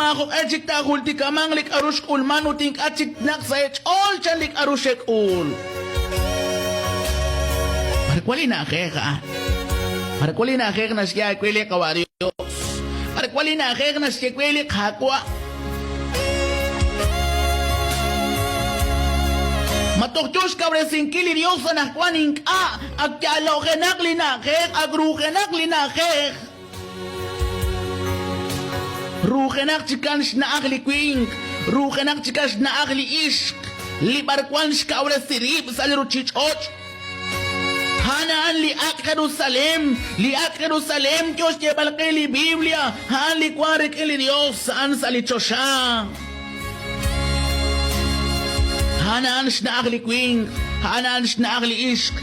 Maajoq'e chik taajultikamanq li k'aru xk'ulmank ut ink'a' chik tnaq sa' eech'ool chan li k'aru xek'ul. B'ar wank li na'ajej a'an? B'ar wank li na'ajej naxye aawe li Qawa' Yos? B'ar wank li na'ajej naxye we li Qaawa'? Ma toj yo xkawresinkil li Yos anaqwan? Ink'a', ak yaalo'jenaq li na'ajej, ak ruujenaq li na'ajej. Ruujenaq chikan xna'aj li winq, ruujenaq chikan xna'aj li ixq, li b'arwan xkawresi rib' sa' li ruuchich'och'. A'an a'an li Ak' Jerusalén, li Ak' Jerusalén yo xyeeb'al qe li Biblia, a'an li wank rik'in li Yos, a'an sa' li choxa. A'an a'an xna'aj li winq, a'an a'an xna'aj li ixq,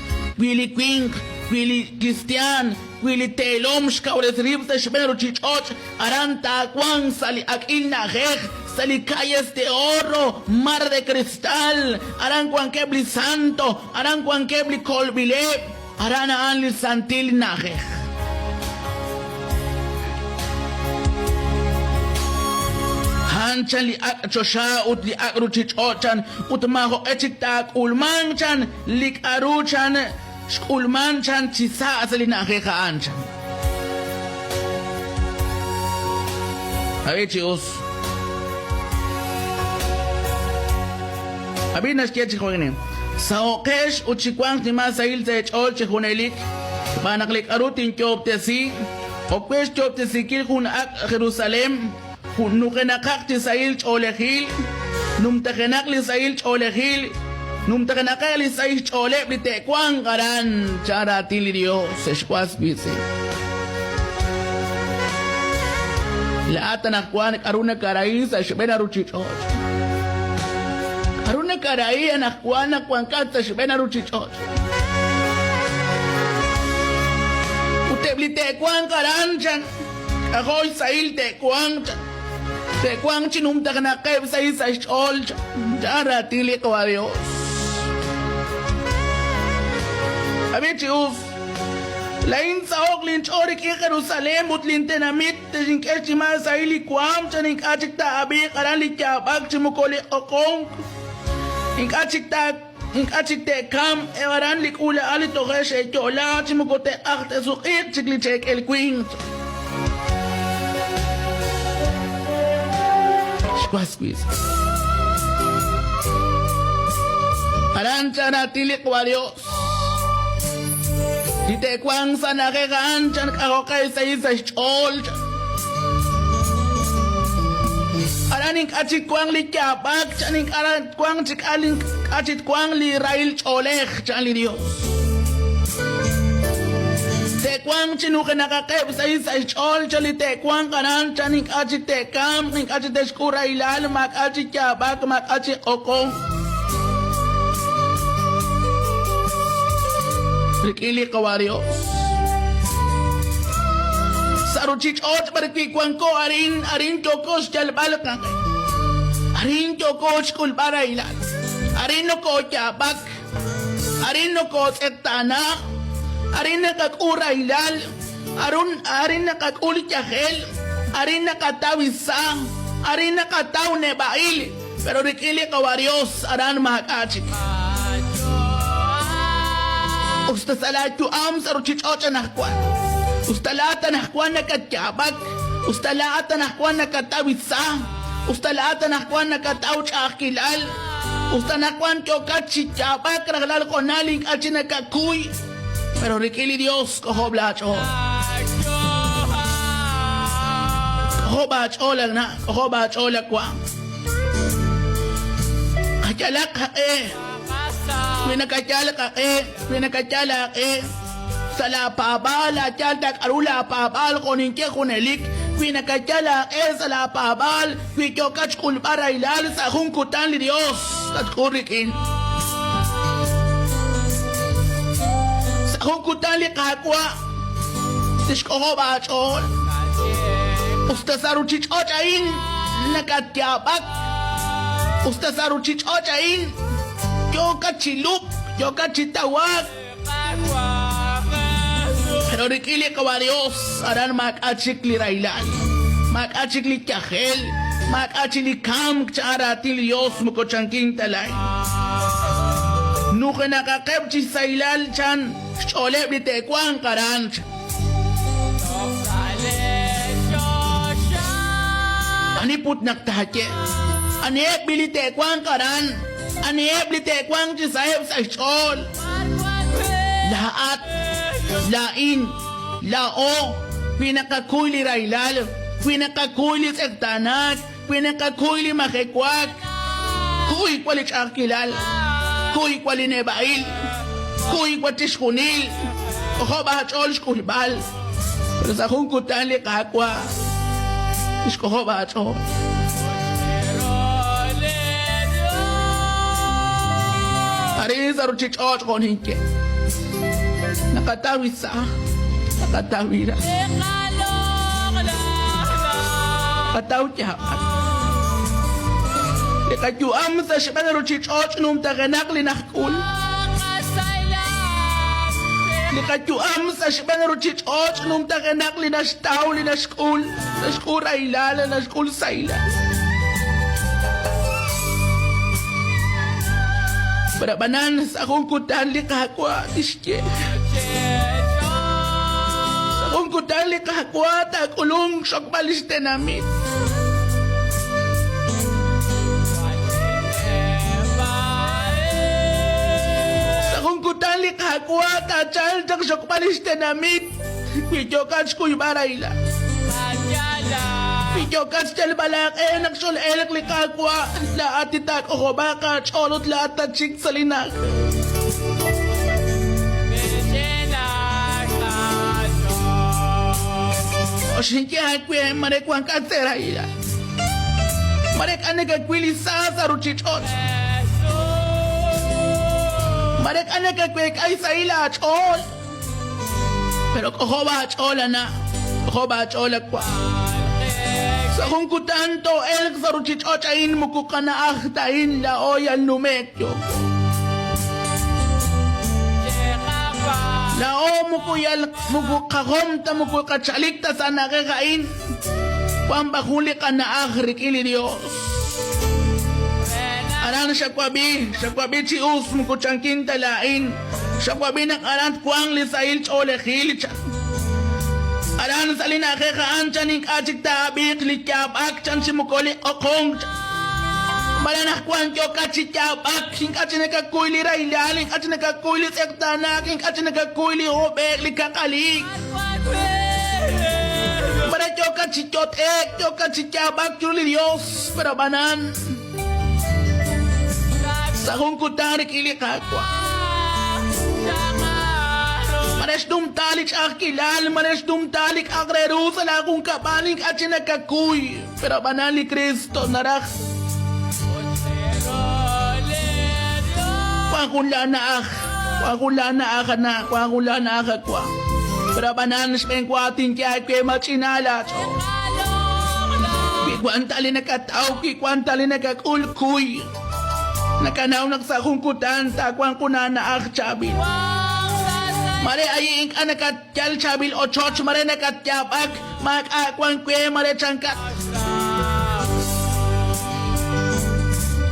wi li winq, wi li kristiaan, Wi li teelom xkawresi rib' sa' xb'een ruuchich'och', aran taawanq sa' li ak'il na'ajej, sa' li calles de oro, mar de cristal, aran wankeb' li santo, aran wankeb' li kolb'ileb', aran a'an li santil na'ajej. A'an chan li ak' choxa ut li ak' ruuchich'och' chan, ut maajoq'e chik taak'ulmanq chan li k'aru chan Xk'ulman chan chi sa' sa' li na'ajej a'an chan. Ab'i chi us. Ab'i naxye chi jo'ka'in, Saho'qex ut chiwanq xnimal sahil sa' eech'ool chi junelik, xb'aan naq li k'aru tinyoob'tesi, ok we xyoob'tesinkil jun ak' Jerusalén, Nujenaqaq chi sahil ch'oolejil, numtajenaq li sahil ch'oolejil, numtajenaqeb' li sahil xch'ooleb' li te'wanq aran, chan raatin li Yos, ex was wiitz'in. Laa'at anaqwan k'aru nakarahi sa' xb'een ruuchich'och'? K'aru nakarahi anaqwan naq wankat sa' xb'een ruuchich'och'? Ut eb' li te'wanq aran, chan. K'ajo' xsahil te'wanq, te'wanq chi numtajenaqeb' sahil sa' xch'ool, chan raatin li Qaawa' Yos. Ab'i chi us, laa'in tsaho'q linch'ool rik'in Jerusalén ut lintenamit, texink'e xnimal sahil li waanm, chan ink'a' chik taa'ab'iiq aran li yaab'ak chi moko li q'oqonk, ink'a' chik taa. Ink'a' chik te'kamq eb' aran li k'uula'al li toje' xe'yo'laak chi moko te'q'ajq te'suq'iiq chik li cheekel winq. Xwas wiitz'in. Aran chan raatin li Qwa Yos. Li te'wanq sa' na'ajej a'an chan k'ajo'qeb' xsahil sa' xch'ool. Aran ink'a' chik wanq li yaab'ak, chan ink'a' Twanq chi k'a ink'a' chi twanq li rahil ch'oolej, chan li Yos. Te'wanq chi nujenaqaqeb' sahil sa' xch'ool, chan li te'wanq aran, chan ink'a' chik te'kamq, ink'a' chik te'xk'ul rahilal, maak'a' chik yaab'ak, maak'a' chik q'oqon. Rik'in li Qawa' Yos. Sa' ruuchich'och' b'arwi' wanko arin, arin yooko xyalb'al qaq'e. Arin yooko xk'ulb'al rahilal. Arin nokooyaab'ak. Arin nokootz'eqtaanaak. Arin naqak'ul rahilal. Arun, arin naqak'ul yajel. Arin naqataw isa. Arin naqataw neb'a'il. Pero rik'in li Qawa' Dios aran maak'a' chik. Usta sa' laayu'am sa' ruuchich'och' anaqwan, usta laa'at anaqwan nakatyaab'ak, usta laa'at anaqwan nakataw itza, usta laa'at anaqwan nakataw ch'a'ajkilal, usta anaqwan yookat chi yaab'ak rajlal hoonal ink'a' chi nakakuy, pero rik'in li Dios k'ojob' laach'ool. K'ojob' aach'ool, na', k'ojob' aach'ool, awa'. Qayalaq qaq'e. Wi nakayal qaq'e, wi nakayal aaq'e, sa' laapaab'aal, aayal ta k'aru laapaab'aal jo' ninye junelik, wi nakayal aaq'e sa' laapaab'aal, wi yookat xk'ulb'al rahilal sa' jun kutan li Yos tatk'ul rik'in. Sa' jun kutan li Qaawa' tixk'ojob' aach'ool. Usta sa' ruuchich'och' a'in nakatyaab'ak, usta sa' ruuchich'och' a'in yookat chi lub'k, yookat chi tawaak, pero rik'in li Qawa' Dios aran maak'a' chik li rahilal, maak'a' chik li yajel. Maak'a' chik li kamk chan raatin li Yos moko chankin ta laa'in. Nujenaqaqeb' chi sahilal chan xch'ooleb' li te'wanq aran. Ani put naq taaye? Aniheb' b'i li te'wanq aran? Aniheb' li te'wanq chi saheb' sa' xch'ool? Laa'at, laa'in, laa'o, wi naqakuy li rahilal, wi naqakuy li tz'eqtaanaak, wi naqakuy li majewaak, kuy wa li ch'a'ajkilal, kuy wa li neb'a'il, kuy wa chixjunil, k'ojob' aach'ool xk'ulb'al. Pero sa' jun kutan li Qaawa' tixk'ojob' aach'ool. Arin sa' ruchich'och' jo' ninye, naqataw li sa, naqataw li ra. Naqataw yaab'ak. Li qayu'am sa' xb'een ruchich'och' numtajenaq li najk'ul. Li qayu'am sa' xb'een ruchich'och' numtajenaq li naxtaw li naxk'ul, naxk'ul rahilal, naxk'ul sahilal. Pero ab'anan sa' jun kutan li Qaawa' tixye. Sa' jun kutan li Qaawa' taak'ulunk xokb'al lix tenamit. Sa' jun kutan li Qaawa' taachalq chaq xokb'al lix tenamit wi yookat xkuyb'al rahilal. Wi yookat xyalb'al aaq'e naq xol'elq li Qaawa', laa'at li taak'ojob'aaq aach'ool ut laa'at tatxik sa' li na'ajej. Oxinye aawe mare wankat sa' rahilal. Mare k'a nakawil li sa sa' ruchich'och'. Mare k'a nakaweek'a xsahil aach'ool. Pero k'ojob' aach'ool ana', k'ojob' aach'ool awa'. Sa' jun kutan too'elq sa' ruchich'och' a'in moko qana'aj ta a'in laa'o yal nume'k yooko. Laa'o moko yal moko qajom ta moko qachalik ta sa' na'ajej a'in. Wank b'an jun li qana'aj rik'in li Dios. Aran xawab'i, xawab'i chi us moko chankin ta laa'in. Xawab'i naq aran twanq li sahil ch'oolejil, chan. Aran sa' li na'ajej a'an, chan, ink'a' chik taa'ab'iiq li yaab'ak, chan, chi moko li q'oqonk, chan. B'ar anaqwan yookat chi yaab'ak, ink'a' chik nakakuy li rahilal, ink'a' chik nakakuy li tz'eqtaanaak, ink'a' chik nakakuy li hob'e'k, li kaq'aliik. B'ar yookat chi yot'e'k, yookat chi yaab'ak chiru li Yos, pero ab'anan, Sa' jun kutan rik'in li Qaawa'. Mare xnumta li ch'a'ajkilal, mare xnumta li k'a'aq re ru sa' laa junkab'al ink'a' chik nakakuy, pero ab'anan li Kristo naraj. Wan jun laa na'aj, wan jun laa na'aj ana', wan jun laa na'aj awa'. Pero ab'anan xb'een wa tinye aawe mach'ina laa ch'ool. Wi wan ta li nakataw, wi wan ta li nakak'ul, kuy. Nakanaw naq sa' jun kutan taawanq jun aana'aj chaab'il. Mare ayi' ink'a' nakatyal chaab'il ochoch, mare nakatyaab'ak, maak'a' wank we, mare chankat.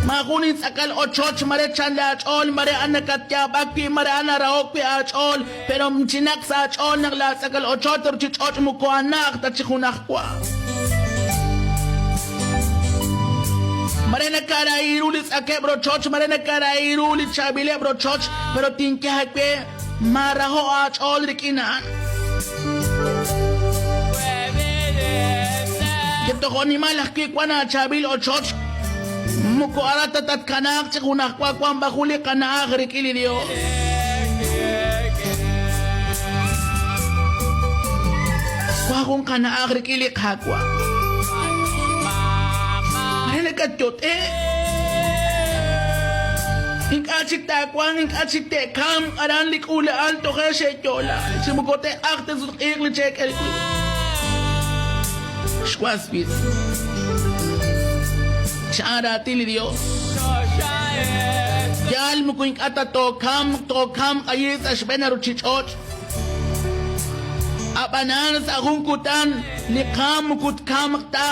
Maajun intz'aqal ochoch, mare chan laach'ool, mare an nakatyaab'ak wi', mare an narahok wi' aach'ool. Pero chinaq sa' aach'ool naq laatz'aqal ochoch sa' ruuchich'och' moko anaq ta chi junajwa. Mare nakarahi ru li tz'akeb' rochoch, mare nakarahi ru li chaab'ileb' rochoch, pero tinye aawe, maaraho' aach'ool rik'in a'an. Toj jo'nimal ajwi' wan aachaab'il ochoch, moko aran ta tatkanaaq chi junajwa, wan b'an jun li qana'aj rik'in li Dios. Wan jun qana'aj rik'in li Qaawa'. Mare nakatyot'e'. Ink'a' chik taawanq, ink'a' chik te'kamq aran li k'uula'al toje' xe'yo'la, chi moko te'q'ajq te'sutq'iiq li cheekel winq. Xwas wib'. Chan raatin li Dios. Yaal moko ink'a' ta tookamq, tookamq ayi' sa' xb'een a ruchich'och'. A'b'anan sa' jun kutan li qaam moko tkamq ta.